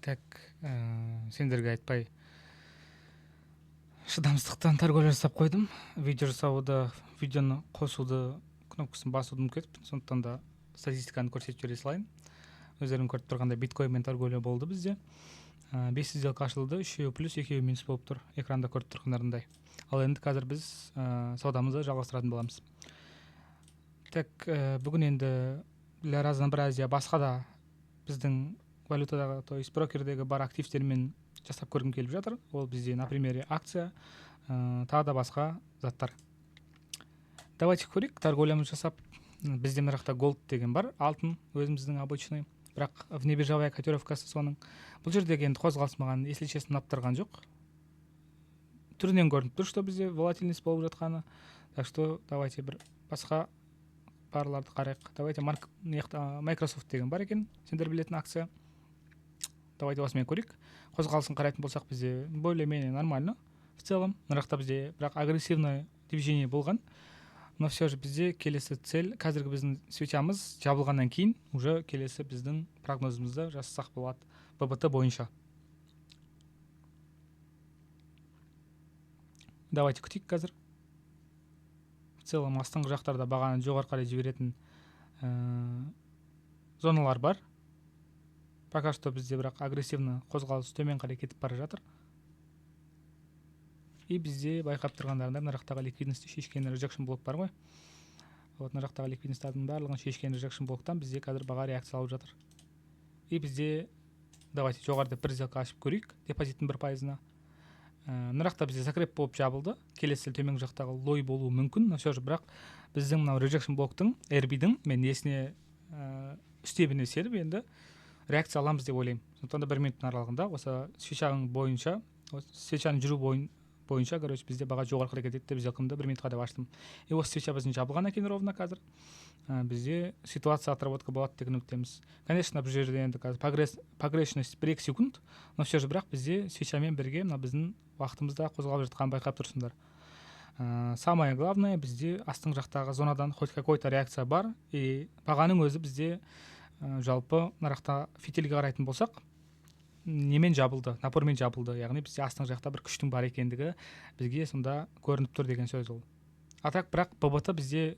Так, сендерге айтпай шыдамсыздықтан торговля жасап қойдым. Видео жасауды, видеоны қосуды, кнопкасын басуды ұмытып кетіппін. Сондықтан да статистиканы көрсетіп жібере салайын. Өздерің көріп тұрғандай, биткоинмен торговля болды бізде. 5 сделка ашылды, 3-еуі плюс, 2-еуі минус болып тұр. Экранда көріп тұрғандарындай. Ал енді қазір біз саудамызды жалғастыратын боламыз. Так, бүгін енді для разнообразия басқа да біздің валютадағы, то есть брокердегі бар активтермен жасап көргім келіп жатыр. Ол бізде на примере акция, тағы да басқа заттар. Давайте көрейік, торговлямызды жасап. Бізде мына жақта gold деген бар, алтын өзіміздің обычный, бірақ внебиржевая котировкасы соның. Бұл жердегі енді қозғалыс маған, если честно, ұнап тұрған жоқ. Түрінен көрініп тұр, что бізде волатильность болып жатқаны. Так что давайте бір басқа парларды қарайық. Давайте Microsoft деген бар екен, сендер білетін акция. Давайте осымен көрейік. Қозғалысын қарайтын болсақ, бізде более-менее нормально в целом. Мына жақта бізде бірақ агрессивное движение болған. Но все же бізде келесі цель, қазіргі біздің свечамыз жабылғаннан кейін уже келесі біздің прогнозымызды жасасақ болады ББТ бойынша. Давайте күтейік қазір. В целом астыңғы жақтарда бағаны жоғары қарай жіберетін зоналар бар. Пока что бізде бірақ агрессивно қозғалыс төмен қарай кетіп бара жатыр. И бізде байқап тұрғандарыңдай мына жақтағы ликвидностьті шешкен rejection блок бар ғой. Вот мына жақтағы ликвидностьтардың барлығын шешкен rejection блоктан бізде қазір баға реакция алып жатыр. И бізде давайте жоғарыда бір сделка ашып көрейік депозиттің 1%-ына. Мына жақта бізде закреп болып жабылды. Келесі төменгі жақтағы лой болуы мүмкін, но все же бірақ біздің мынау rejection блоктың R B-дің мен несіне, үстебіне сеніп енді реакция аламыз деп ойлаймын. Сондықтан да бір минуттың аралығында осы свечаның бойынша, осы свечаның жүру бойынша, бізде баға жоғары қарай кетеді деп сделкамды бір минутқа деп аштым. И осы свеча біздің жабылғаннан кейін ровно қазір, бізде ситуация отработка болады деген үміттеміз. Конечно, бұл жерде енді қазір погрешность 1-2 секунд, но все же бірақ бізде свечамен бірге мына біздің уақытымызда қозғалып жатқанын байқап тұрсыңдар. Самое главное, бізде астыңғы жақтағы зонадан хоть какой-то реакция бар. И бағаның өзі бізде, жалпы мына жақта фитильге қарайтын болсақ, немен жабылды, напормен жабылды. Яғни бізде астыңғы жақта бір күштің бар екендігі бізге сонда көрініп тұр деген сөз ол. А так бірақ ББТ бізде,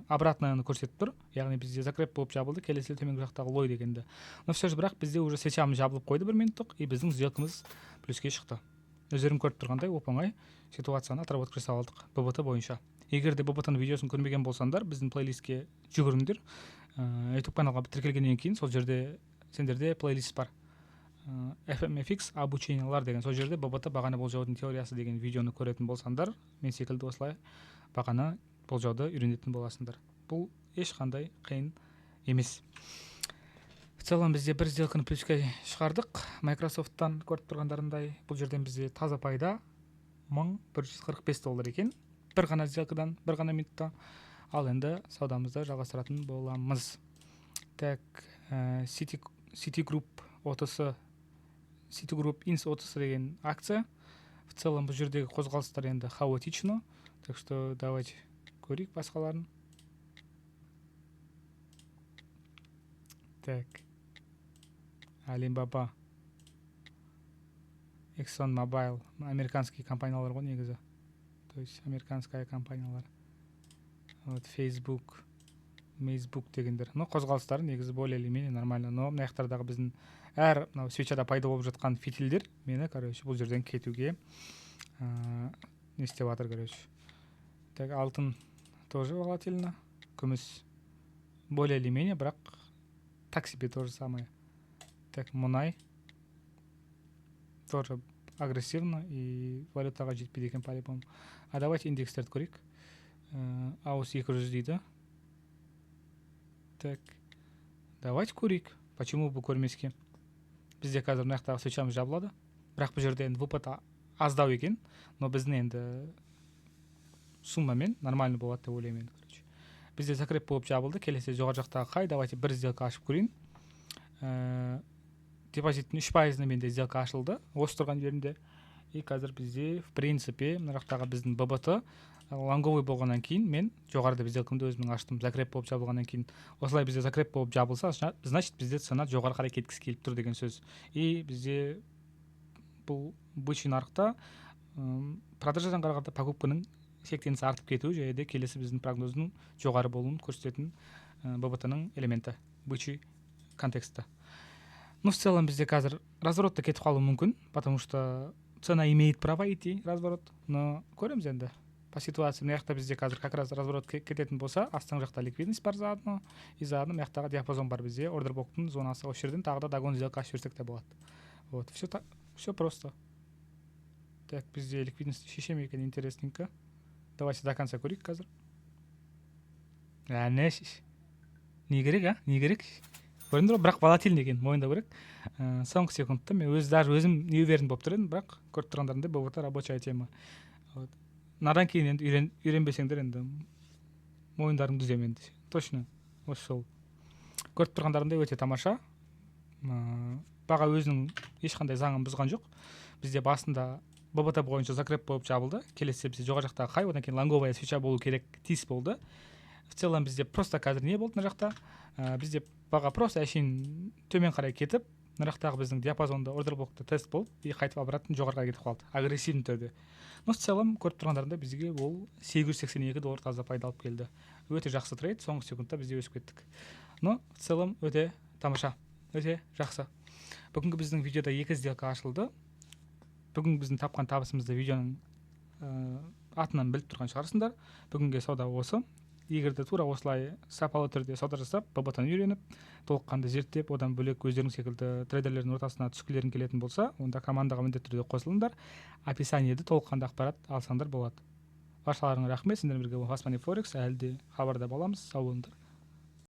обратныйны көрсетіп тұр. Яғни бізде закреп болып жабылды, келесі төменгі жақтағы лой дегенді. Но все же бірақ бізде уже свечамыз жабылып қойды бір минуттық, и біздің сделкамыз плюске шықты. Өздерің көріп тұрғандай, оп-оңай ситуацияны отработка жасап алдық ББТ бойынша. Егер де ББТ-ның видеосын көрмеген болсаңдар, біздің плейлистке жүгіріңдер. YouTube каналға тіркелгеннен кейін сол жерде сендерде плейлист бар. FMFX обучениялар деген, сол жерде ББТ бағаны болжаудың теориясы деген видеоны көретін болсаңдар, мен секілді осылай бағаны болжауды үйренетін боласыңдар. Бұл ешқандай қиын емес. В целом бізде бір сделканы плюске шығардық. Microsoft-тан көріп тұрғандарындай, бұл жерден бізде таза пайда мың бір жүз қырық бес доллар екен. Бір ғана сделкадан, бір ғана минутта. Ал енді саудамызды жалғастыратын боламыз. Так, Citigroup OTC, Citigroup Inc OTC деген акция. В целом бұл жердегі қозғалыстар енді хаотично. Так что давайте көрейік басқаларын. Так. Alibaba, Exxon Mobil, американский компаниялар ғой негізі. То есть американская компаниялар. Вот Facebook, Facebook дегендер. Но қозғалыстары негізі более или менее нормально. Но мына жақтардағы біздің әр мынау свечада пайда болып жатқан фитильдер мені, бұл жерден кетуге, не істеп жатыр. Так, алтын тоже волатильно, күміс более или менее, бірақ так себе то же самое. Так, мұнай тоже агрессивно и валютаға жетпейді екен по-любому. А давайте индекстерді көрейік. Ауыз екі жүз дейді. Так, давайте көрейік. Почему бы көрмеске? Бізде қазір мына жақтағы свечамыз жабылады. Бірақ бұл жерде енді выпад аздау екен, но біздің енді суммамен нормально болады деп ойлаймын енді. Бізде закреп болып жабылды. Келесі жоғары жақтағы хай, давайте бір сделка ашып көрейін. Депозиттің үш пайызына менде сделка ашылды осы тұрған жерінде. И қазір бізде, в принципе, мына жақтағы біздің ББТ лонговый болғаннан кейін мен жоғарыда сделкамды өзімнің аштым. Закреп болып жабылғаннан кейін, осылай бізде закреп болып жабылса, значит, бізде цена жоғары қарай кеткісі келіп тұр деген сөз. И бізде бұл бычий нарықта продажадан қарағанда покупканың шектен тыс артып кетуі және де келесі біздің прогноздың жоғары болуын көрсететін ББТ ның элементі бычий контекстте. Ну, в целом бізде қазір разворотта кетіп қалуы мүмкін, потому что цена имеет право идти разворот, но көреміз енді по ситуации. Мына жақта бізде қазір как раз разворот кететін болса, астыңғы жақта ликвидность бар заодно, и заодно мына жақтағы диапазон бар бізде, ордер блоктың зонасы. Осы жерден тағы да догон сделка ашып жіберсек те болады. Вот все так, все просто. Так, бізде ликвидность шеше ме екен, интересненько. Давайте до конца көрейік қазір. Әне, не керек, а не керек, көрдіңдер ғой. Бірақ волатильный екен, мойындау керек. Соңғы секундта мен өз, даже өзім не уверен болып тұр едім, бірақ көріп тұрғандарыңдай, ББТ рабочая тема. Вот мынадан кейін енді үйренбесеңдер, енді мойындарыңды үземін енді точно. Осы жол, көріп тұрғандарыңдай, өте тамаша. Баға өзінің ешқандай заңын бұзған жоқ. Бізде басында ББТ бойынша закреп болып жабылды. Келесі бізде жоғары жақтағы хай, одан кейін лонговая свеча болу керек, тиіс болды. В целом бізде просто қазір не болды мына жақта? Бізде баға просто әшейін төмен қарай кетіп, мына жақтағы біздің диапазонда, ордер блокта тест болып и қайтып обратно жоғары қарай кетіп қалды агрессивный түрде. Но в целом, көріп тұрғандарыңдай, бізге ол 882 доллар таза пайда алып келді. Өте жақсы трейд, соңғы секундта бізде өсіп кеттік. Но в целом өте тамаша, өте жақсы. Бүгінгі біздің видеода екі сделка ашылды. Бүгін біздің тапқан табысымызды видеоның атынан біліп тұрған шығарсыңдар. Бүгінгі сауда осы. Егер де тура осылай сапалы түрде сауда жасап, ББТ ны үйреніп, толыққанды зерттеп, одан бөлек өздерің секілді трейдерлердің ортасына түскілерің келетін болса, онда командаға міндетті түрде қосылыңдар. Описаниеде толыққанды ақпарат алсаңдар болады. Баршаларыңа рахмет! Сендермен бірге Фастмани Форекс. Әлі де хабарда боламыз. Сау болыңдар!